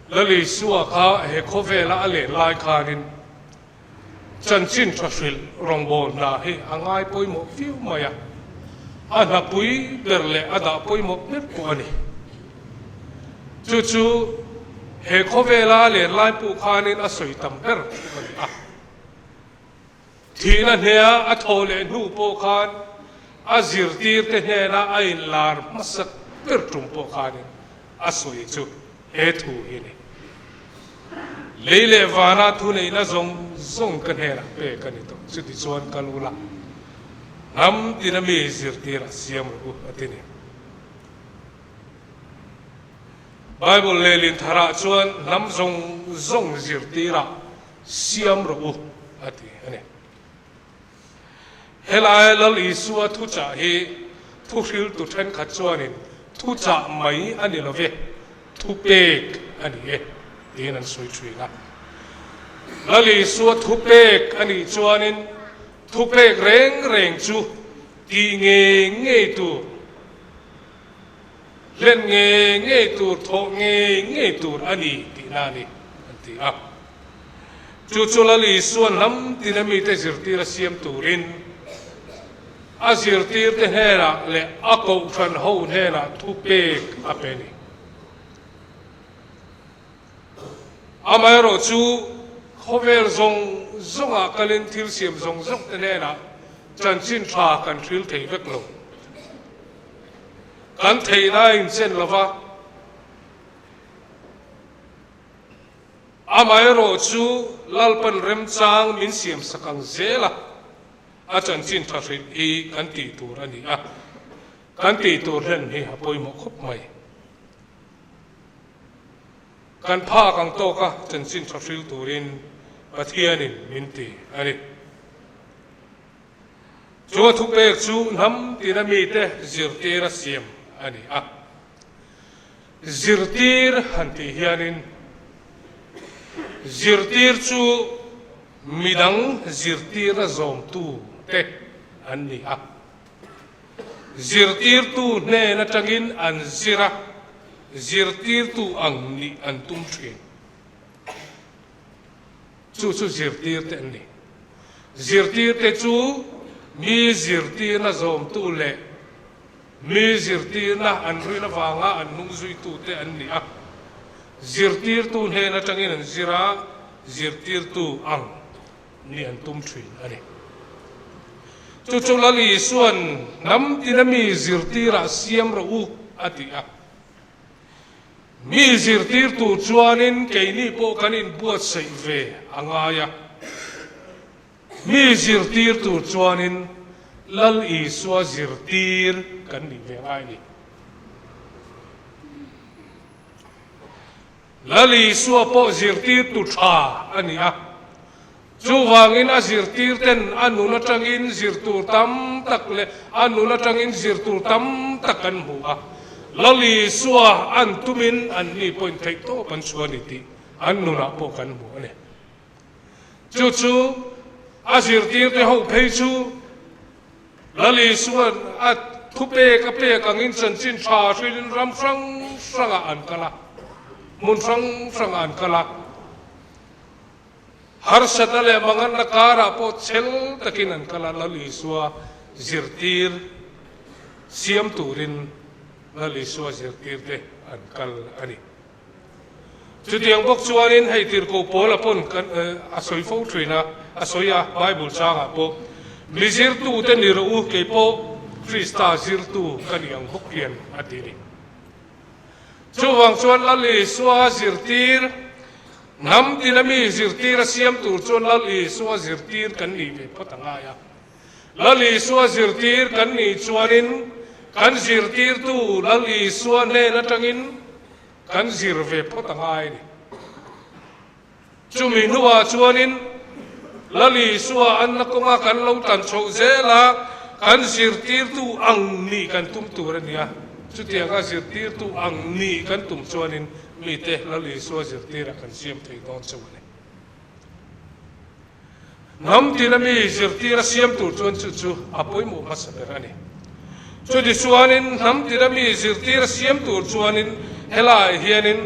Lal Isua kha he khawvela a len lai khanin chanchin tha hrilh rawngbâwl hna hi a ngai pawimawh viau mai a, a hnapui ber leh a dah pawimawh ber pawh a ni. Chu chu he khawvela a len lai pawh khanin a sawi tam ber a ni a. Thihna hnea a thawh leh hnu pawh khan a zirtirte hnena a inlar hmasa ber tum pawh khanin a sawi chu he thu hi a ni. Lei leh vana thuneihna zawng zawng ka hnenah pek a ni tawh, chuti chuan kal ula, hnam tina mi zirtirah siam rawh u, a ti ni. Bible lehlin tharah chuan hnam zawng zawng zirtirah Siam rawh u, a ti a ni. Helai Lal Isua thuchah hi thuhriltu thenkhat chuanin thuchah mai a ni lo ve, thupek a ni e tiin an sawi thin a. Lal Isua thupek a nih chuanin thupek reng reng chu tih ngei ngei tur, hlen ngei ngei tur, thawh ngei ngei tur a ni tihna a ni, an ti a. Chu chu Lal Isuan hnam tina mite zirtir a siam turin a zirtirte hnenah leh a kohhran ho hnenah thupek a pe a ni. Amaherawh chu khawvel zawng zawngah kalin thil siam zawng zawngte hnenah chanchin tha kan hril thei vek lo. Kan theihna a inchen lova. Amaherawh chu Lalpan remchang min siam sak ang zel a, a chanchin tha hrilh hi kan tih tur a ni a, kan tih tur hlen hi a pawimawh khawp mai. Kan phak ang tawka chanchin tha hril turin Pathianin min ti a ni. Chu a thupek chu hnam tina mite zirtir a siam a ni a. Zirtir han tih hianin zirtir chu midang zirtira zawmtu te an ni a. Zirtirtu hnen atangin an zir a, zirtirtu ang nih an tum thin. Chu chu zirtirte an ni. Zirtirte chu mi zirtirna zawmtu leh. Mi zirtirna an rin avanga an hnungzuitute an ni a, zirtirtu hnen atangin an zir a, zirtirtu ang nih an tum thin a ni. Chu chu Lal Isua'n hnam tina mi zirtirah siam rawh u a ti a. Mi zirtir tur chuanin keini pawh kan inbuatsaih ve a ngai a. Mi zirtir tur chuanin Lal Isua zirtir kan nih ve ngai a ni. Lal Isua pawh zirtirtu tha a ni a, chuvangin a zirtirten a nun atangin zirtur tam tak leh a nun atangin zirtur tam tak kan hmu a. Lal Isua an tumin anni pawhin theihtawp an chhuah a ni tih an nunah pawh kan hmu a ni. Chu chu a zirtirte ho phei chu Lal Isua'n a thupek a pek angin chanchin tha hrilhin ram hrang hrangah an kal a, hmun hrang hrangah an kal a. Harsatna leh manganna karah pawh chhel takin an kal a, Lal Isua zirtir siam turin Lal Isua zirtirte an kal a ni. Chutiang bawk chuanin hei tirhkoh Paula pawn kan a sawi fo thin a, a sawi a, Bible changah pawh, Mi zirtute ni rawh u, kei pawh Krista zirtu ka ni ang bawk hian a ti a ni. Chuvang chuan Lal Isua zirtir, hnam tina mi zirtir a siam tur chuan Lal Isua zirtir kan nih ve phawt a ngai a. Lal Isua zirtir kan nih chuanin kan zirtirtu Lal Isua hnen atangin kan zir ve phawt a ngai a ni. Chumi hnuah chuanin Lal Isua anna kawnga kan lo tan chhoh zel a, kan zirtirtu ang nih kan tum tur a ni a. Chutianga zirtirtu ang nih kan tum chuanin mite Lal Isua zirtirah kan siam thei dawn chauh a ni. Hnam tina mi zirtir a siam tur chuan chu chu a pawimawh hmasa ber a ni. Chuti chuanin hnam tina mi zirtir a siam tur chuanin helaiah hianin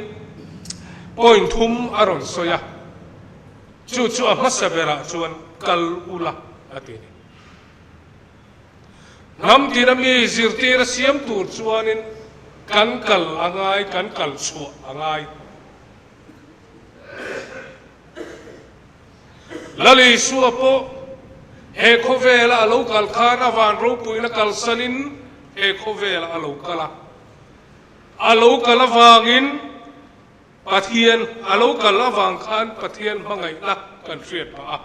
point thum a rawn sawi a, chu chu a hmasa berah chuan kal ula a ti a ni. Hnam tina mi zirtir a siam tur chuanin kan kal a ngai, kan kal chhuah a ngai. Lal Isua pawh he khawvela a lo kal khan a van ropuina kalsanin he khawvelah a lo kal a. A lo kal avangin Pathian a lo kal avang khan Pathian hmangaihna kan hriat phah a,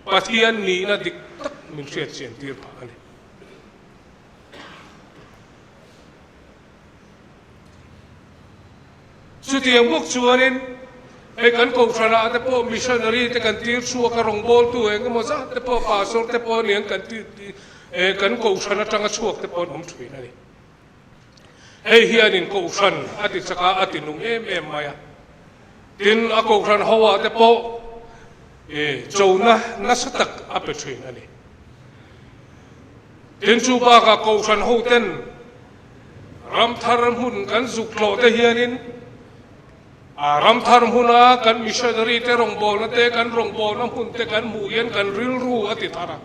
Pathian nihna dik tak min hriat chian tir phah a ni. Chutiang bawk chuanin hei kan kohhranah te pawh missionary te kan tir chhuak a, rawngbawltu eng emaw zat te pawh pastor te pawh aniang kan ti kan kohhran atanga chhuak te pawh an awm thin a ni. Hei hianin kohhran a ti chak a, a ti nung em em mai a. Tin, a kohhran ho ah te pawh chona nasa tak a pe thin a ni. Tin, chu bakah kohhran ho ten Ramthar hmun kan zuk tlawh te hianin a ramthar hmuna kan missionary te rawngbawlna te, kan rawngbawlna hmun te kan hmuh hian kan rilru a ti thar a.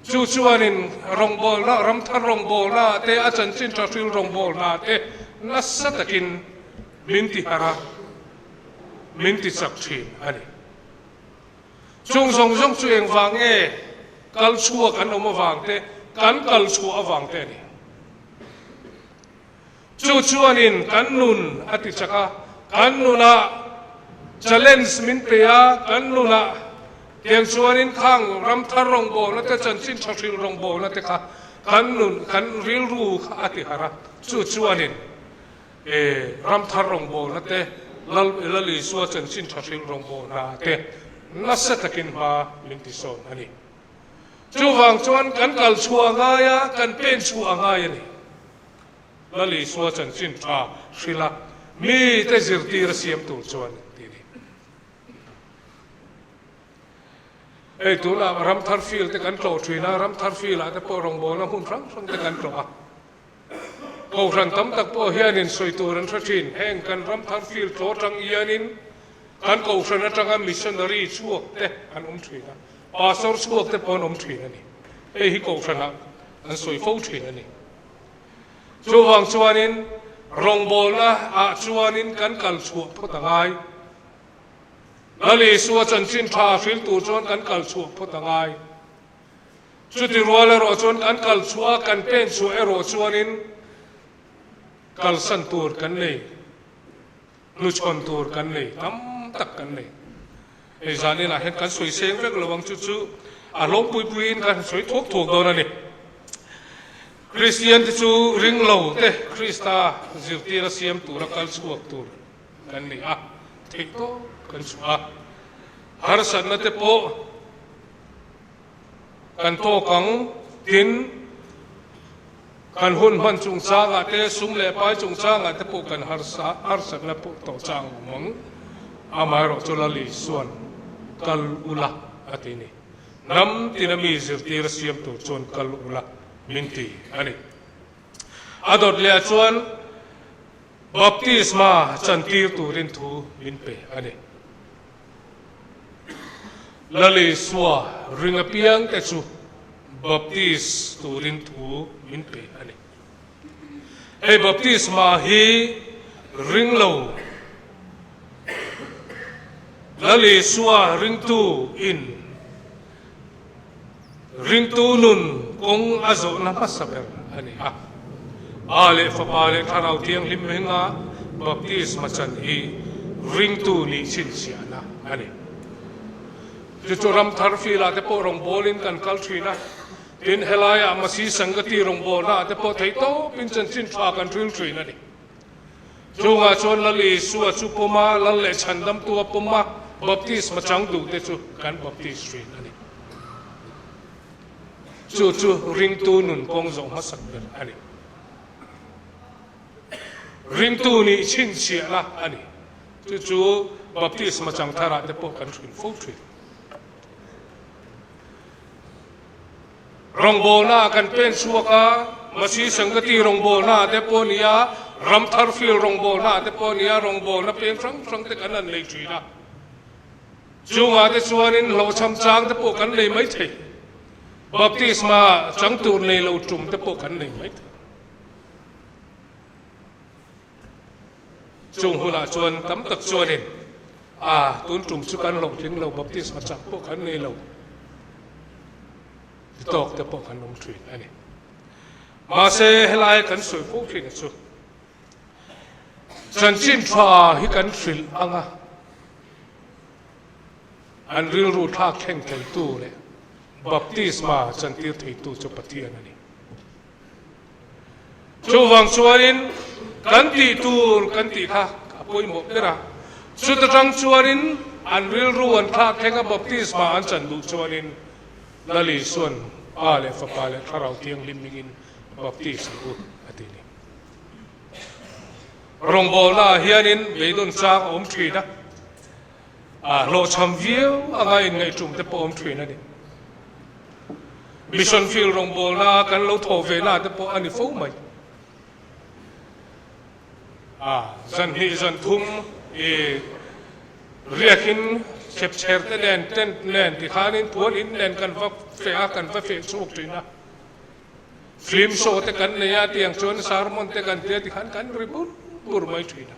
Chu chuanin rawngbawlna, ramthar rawngbawlna te, a chanchin tha hril rawngbawlna te nasa takin min ti harh a, min ti chak thin a ni. Chung zawng zawng chu engvang nge kal chhuak an awm avang te, kan kal chhuah avang te a ni. Chu chuanin kan nun a ti chak a, kan nunah challenge min pe a, kan nunah tiang chuanin khang ramthar rawngbawlna te, chanchin tha hrilh rawngbawlna te kha kan nun, kan rilru kha a ti harh a, chu chuanin E ramthar rawngbawlna te, Lal Lal Isua chanchin tha hrilh rawngbawlna te nasa takin hma min ti sawn a ni. Chuvang chuan kan kal chhuah a ngai a, kan pen chhuah a ngai a ni. Lal Isua chanchin tha hrilh a, mite zirtir a siam tur chuan ti a ni. Hei tunah ramthar field te kan tlawh thin a, ramthar field ah te pawh rawngbawlna hmun hrang hrang te kan tlawh a. Kohhran tam tak pawh hianin sawi tur an hre thin. Heng kan ram thar field tlaw atang hianin kan kohhran atanga missionary chhuak te an awm thin a, pastor chhuak te pawh an awm thin a ni. Hei hi kohhranah an sawi fo thin a ni. Chuvang chuanin rawngbawlna ah chuanin kan kal chhuah phawt a ngai. Lal Isua chanchin tha hril tur chuan kan kal chhuah phawt a ngai. Chuti rual erawh chuan kan kal chhuah a, kan pen chhuah erawh chuanin kalsan tur kan nei, hnuchhawn tur kan nei, tam tak kan nei. Hei zaninah hian kan sawi seng vek lo ang chu chu a hlawmpui puiin kan sawi thuak thuak dawn a ni. Kristian te chu ring lo te Krista zirtira siam tura kal chhuak tur kan ni a, theih tawp kan chhuah a, harsatna te pawh kan tawk ang, tin kan hun hman chungchangah te, sum leh pai chungchangah te pawh kan harsa, harsatna pawh tawh chang awm ang, amaherawh chu Lal Isuan kal ula a ti ni. Hnam tina mi zirtir a siam tur chuan kal ula min ti a ni. A dawt leh ah chuan baptisma chantir turin thu min pe a ni. Lal Isua ring apiang te chu baptis turin thu min pe a ni. Hei baptisma hi ring lo Lal Isua ringtu in ringtu nun kawng a zawhna hmasa ber a ni a. Pa leh Fapa leh Thlarau Thianghlim hminga baptisma chan hi ringtu nih chhinchhiahna a ni. Chu chu ramthar filah te pawh rawngbawlin kan kal thin a, tin helaiah Masi Sangati rawngbawlnaah te pawh theihtawpin chanchin tha kan hril thin a ni. Chungah chuan Lal Isua chu pawma, Lal leh Chhandamtu a pawma, baptisma chang duhte chu kan baptis thin a ni. Chu chu ringtu nun kawng zawh hmasak ber a ni. Ringtu nih chhinchhiahna a ni. Chu chu baptisma chang tharah te pawh kan hrilh fo thin. Rawngbawlnaah kan pen chhuak a, Masi Sangati rawngbawlnaah te pawh a ni a, Ramthar Field rawngbawlnaah te pawh a ni a, rawngbawlna peng hrang hrang te kan han nei thin a. Chungah te chuanin hlawhchham chang te pawh kan nei mai thei. Baptisma chang tur nei lo tum te pawh kan nei mai thei. Chung hunah chuan tam tak chuanin, A, tun tum chu kan hlawhtling lo, baptisma chak pawh kan nei lo ti tawk te pawh kan awm thin a ni. Mahse, helai kan sawi fo thin chu chanchin tha hi kan hrilh ang a, an rilru thlak thleng theitu leh baptisma chantir theitu chu Pathian a ni. Chuvang chuanin kan tih tur kan tih kha a pawimawh ber a. Chuta tang chuanin an rilru an thlak thleng a, baptisma an chan duh chuanin Lal Isuan Pa leh Fapa leh Thlarau Thianghlim hmingin baptis ang u a ti ni. Rawngbawlna ah hianin beidawn chang a awm thin a, a hlawhchham viau anga inngaihtum te pawh a awm thin a ni. Mission field rawngbawlna kan lo thawh ve na te pawh a ni fo mai. A zan hnih zan thum i riakin chhepchher te nen tent nen tikhanin puan in nen kan va feh a, kan va feh chhuak thin a. Film show te kan nei a tiang chuan sermon te kan tia tikhan kan ri bur bur mai thin a.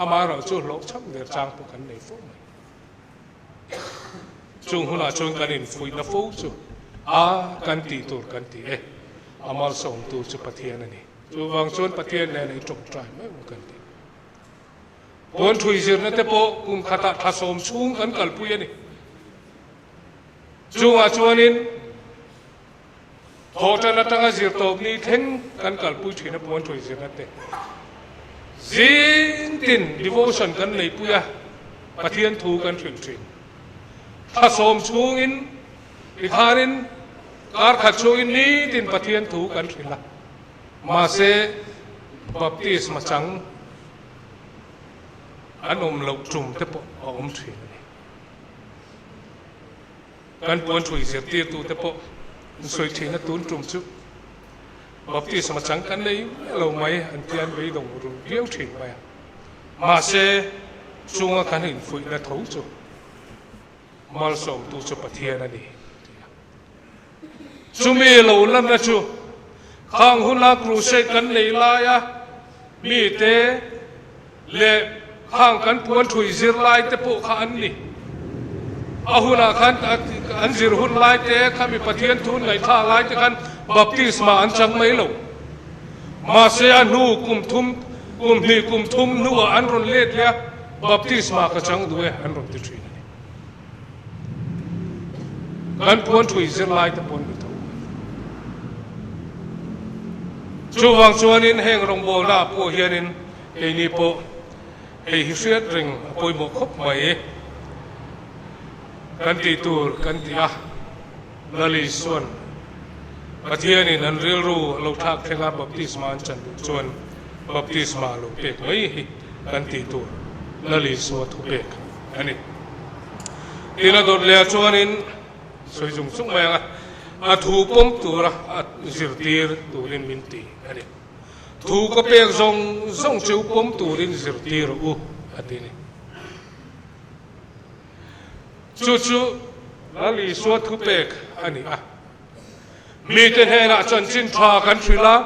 Amaherawh chu hlawhchham der chang pawh kan nei fo mai. Chung hunah chuan kan infuihna fo chu a kan tih tur kan ti e, a malsawmtu chu Pathian a ni. Chuvang chuan Pathian nen i tawngtai mai ang kan ti. Puan thui zirna te pawh kum khatah thla sawm chhung kan kalpui a ni. Chungah chuanin Thawhṭan aṭanga zirtawpni thleng kan kalpui ṭhin a puan ṭhawi zirna te. Zing tin devotion kan neipui a, Pathian thu kan hrilh ṭhin. Thla sawm chhungin tikhanin kar khat chhungin nitin Pathian thu kan hrilh a, mahse baptisma chang an awm loh ṭum te pawh a awm ṭhin a ni. Kan puan thui zirtirtute pawh an sawi thin a, tun tum chu baptisma chang kan nei miah lo mai an tia an beidawng ru viau thin mai a. Mahse, chunga kan infuihna tho chu malsawmtu chu Pathian a ni ti a. Chumi lo lanna chu khang huna crusade kan nei laia mite leh khang kan puan thui zir lai te pawh kha an ni. A hunah khan an zir hun lai te khami Pathian thu ngaihthlak lai te khan baptisma an chang mai lo. Mahse a hnu kum thum, kum hnih kum thum hnuah an rawn let leh a, baptisma ka chang duh e an rawn ti thin a ni. Kan puan thui zirlai te pawh an ni tho. Chuvang chuanin heng rawngbawlna ah pawh hianin keini pawh hei hi hriat reng a pawimawh khawp mai. Kan tih tur kan ti a, Lal Isua'n Pathianin an rilru a lo thlak thleng a, baptisma an chan duh chuan baptisma a lo pek mai hi kan tih tur Lal Isua thupek a ni. Tin a dawt leh ah chuanin sawi zung zung mai ang a, a thu pawm tura a zirtir turin min ti a ni. Thu ka pek zawng zawng chu pawm turin zirtir rawh u a ti a ni. Chu chu Lal Isua thupek a ni a. Mite hnenah chanchin tha kan hrilh a,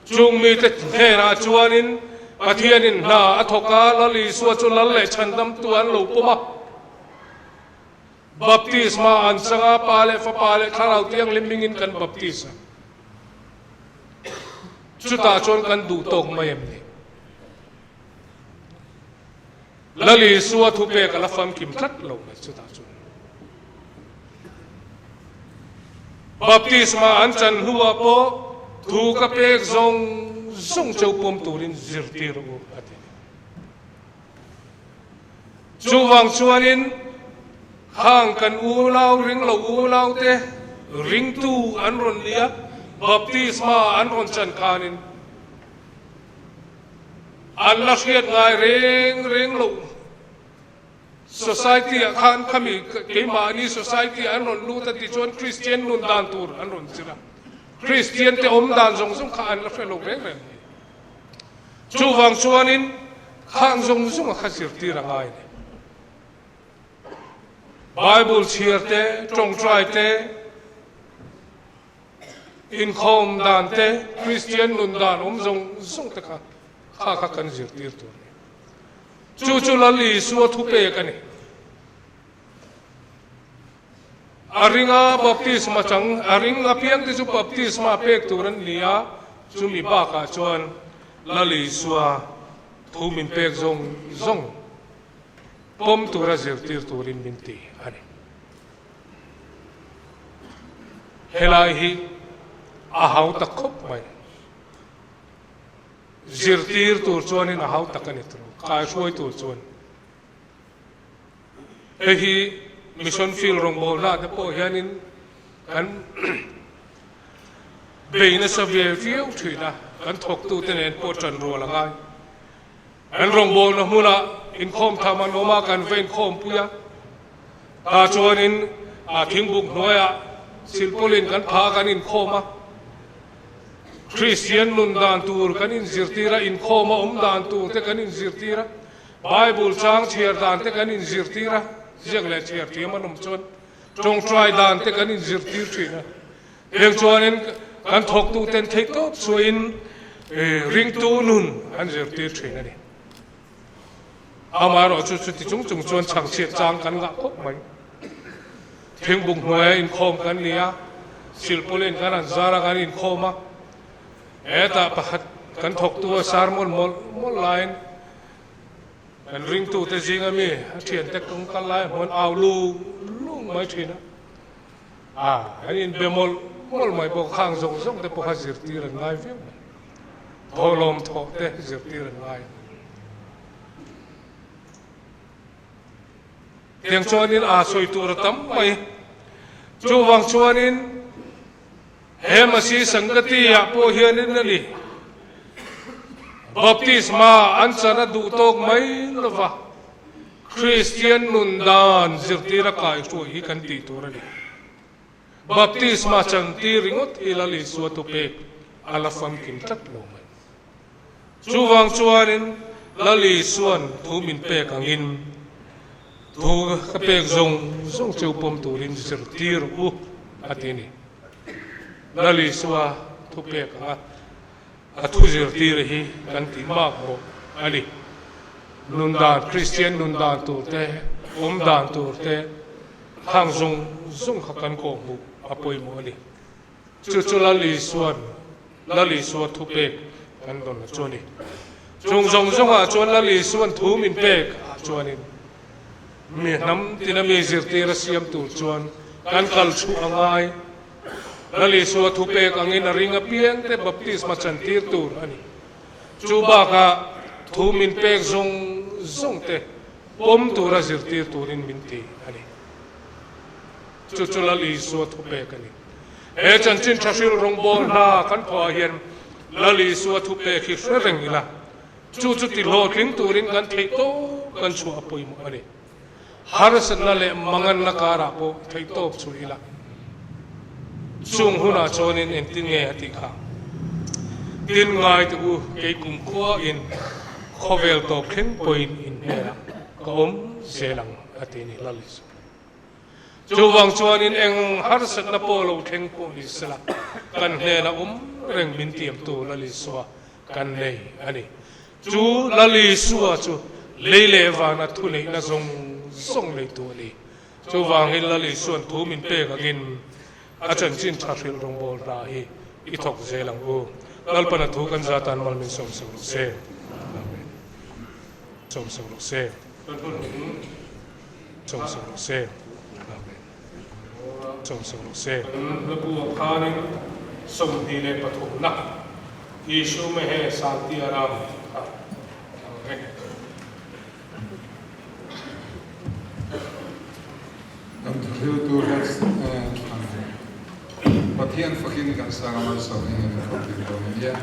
chung mite hnenah chuanin Pathianin hna a thawk a, Lal Isua chu Lal leh Chhandamtu an lo pawm a. Baptisma an chang a, Pa leh Fapa leh Thlarau Thianghlim hmingin kan baptis a. Chutah chuan kan duh tawk mai em ni? Lal Isua thupek a la famkim tlat lo mai chutah chuan. Baptisma an chan hnuah pawh thu ka pek zawng zawng cheu pawm turin zirtir u a ti. Chuvang chuanin khang kan unau ring lo unaute ringtu an rawn nia baptisma an rawn chan khanin An la hriat ngai reng reng loh. Society ah khan khami keimahni society ah an rawn lut a ti chuan Kristian nun dan tur an rawn zir a. Kristian te awm dan zawng zawng kha an la hre lo reng reng mai. Chuvang chuanin khang zawng zawng a kha zirtir a ngai a ni. Bible chhiar te, tawngtai te, Inkhawm dan te, Kristian nun dan awm zawng zawng te kha kha kha kan zirtir tur a ni. Chu chu Lal Isua thupek a ni. A ringa baptisma chang, a ring apiang te chu baptisma pek tur an ni a, chumi bakah chuan Lal Isua thu min pek zawng zawng pawm tura zirtir turin min ti a ni. Helai hi a hau tak khawp mai. Zirtir tur chuanin a hau tak a ni tawh, kaihruai tur chuan. Hei hi Mission Field rawngbawlna te pawh hianin kan bei nasa ve viau thin a, kan thawktute nen pawh ṭan rual a ngai. Kan rawngbawlna hmunah inkhawm tham an awm a, kan va inkhawmpui a. Tah chuanin a thingbuk hnuaiah silpawlin kan pha a, kan inkhawm a. Kristian nun dan tur kan inzirtir a, inkhawm a awm dan tur te kan inzirtir a, Bible chang chhiar dan te kan inzirtir a, ziak leh chhiar thiam an awm chuan tawngtai dan te kan inzirtir thin a. Heng chuanin kan thawktuten theihtawp chhuahin ringtu nun an zirtir thin a ni. Amaherawh chu chuti chung chung chuan chhangchhiat chang kan ngah khawp mai. Thingbuk hnuaia inkhawm kan ni a, silpawlin kan han zar a kan inkhawm a, hetah pakhat kan thawktu a sermon mawlh mawlh laiin kan ringtute zinga mi a thiante kawng kal lai hmuan au lung lung mai thin a. A, an inbe mawlh mawlh mai bawk, khang zawng zawng te pawh kha zirtir an ngai viau mai. Thawhlawm thawh te zirtir an ngai. Tiang chuanin a sawi tur a tam mai. Chuvang chuanin he Masi Sangati ah pawh hianin a ni. Baptisma an chan a duh tawk mai lova. Kristian nun dan zirtir a kaihruai hi kan tih tur a ni. Baptisma chantir ringawt hi Lal Isua thupek a la famkim tlat lo mai. Chuvang chuanin Lal Isua'n thu min pek angin thu ka pek zawng zawng cheu pawm turin zirtir u a ti a ni. Lal Isua thupek anga a thu zirtir hi kan tih mak bawk a ni. Nun dan, Kristian nun dan tur te, awm dan tur te, khang zawng zawng kha kan kawhhmuh a pawimawh a ni. Chu chu Lal Isua'n Lal Isua thupek kan dawn a chu a ni. Chung zawng zawngah chuan Lal Isua'n thu min pek ah chuanin mi hnam tina mi zirtir a siam tur chuan kan kal chhuah a ngai. Lal Isua thupek angin a ring apiang te baptisma chantir tur a ni. Chu bakah thu min pek zawng zawng te pawm tura zirtir turin min ti a ni. Chu chu Lal Isua thupek a ni. He chanchin tha hril rawngbawl hna kan thawhah hian Lal Isua thupek hi hre reng ila, chu chu ti hlawhtling turin kan theih tawp kan chhuah a pawimawh a ni. Harsatna leh manganna karah pawh theih tawp chhuah ila, chung hunah chuanin engtin nge a tih kha? Tin ngai te u, kei kumkhua in khawvel tawp thleng pawhin in hnenah ka awm zel ang a ti ni Lal Isua. Chuvang chuanin eng harsatna pawh lo thleng pawh ni sela, kan hnenah awm reng min tiamtu Lal Isua kan nei a ni. Chu Lal Isua chu lei leh vana thuneihna zawng zawng neitu a ni. Chuvangin Lal Isua'n thu min pek angin a chanchin tha hrilh rawngbawl hna hi i thawk zel ang u. Lalpana thu kan zatan mal min sawm sak rawh se. Amen. Sawm sak rawh se. Sawm sak rawh se. Amen. Sawm sak rawh se. Kan hlabu ah khanin 23 na Yishu Mehe Shanti Aram tih kha a lang e. Kan thuhriltu hian Pathian fakin kan sang a malsawm eng emaw kan tih dawn ania.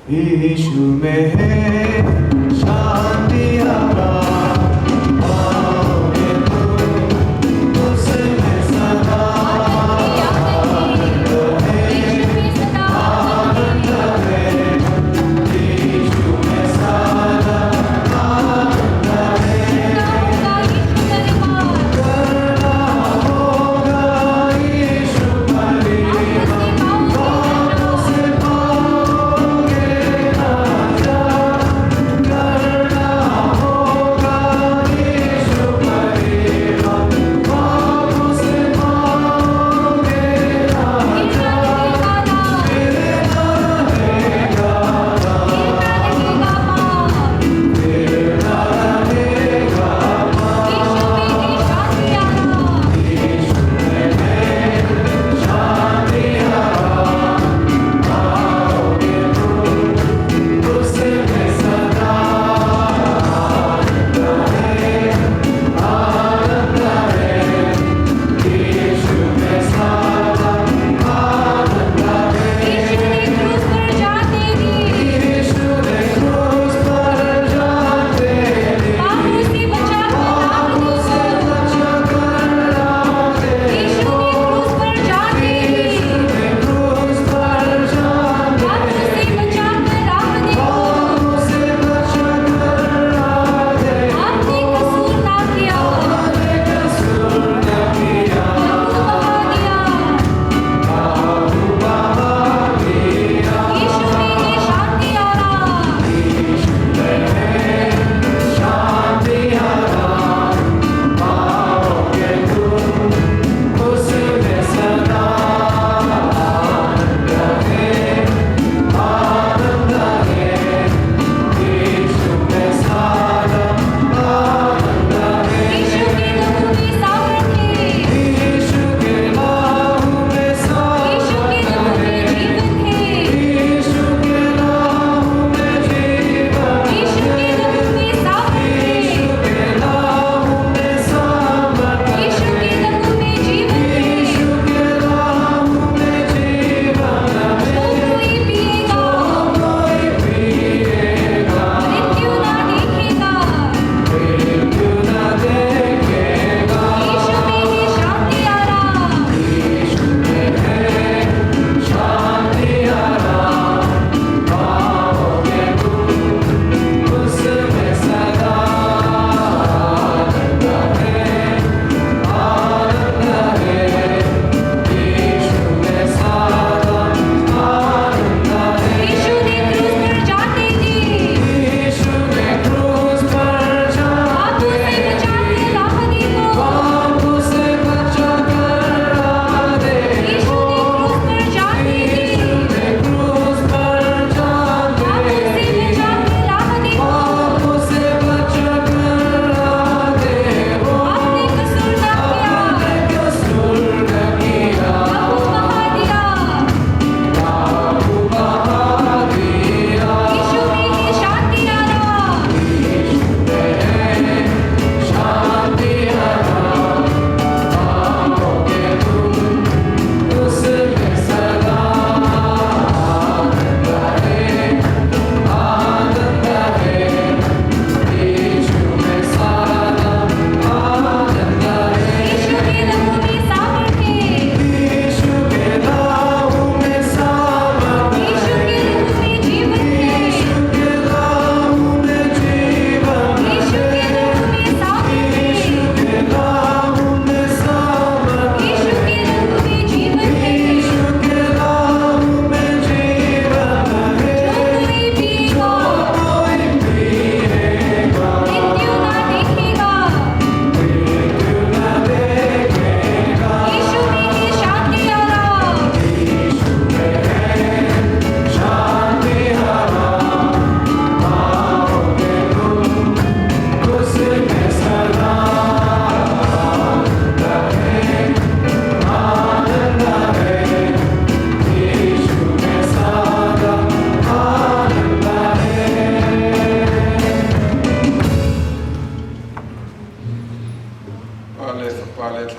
Yishu mehe shanti aram paoge tum usme sada anand hai anand hai Yishu mein sada anand hai karna hoga Yishu parima baton se paoge najaat karna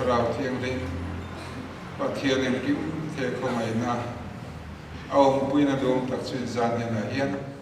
Thlarau Thianghlim, Pathian engkim the khawngaihna a awmpuina duhawm tak chu inzan hnenah hian.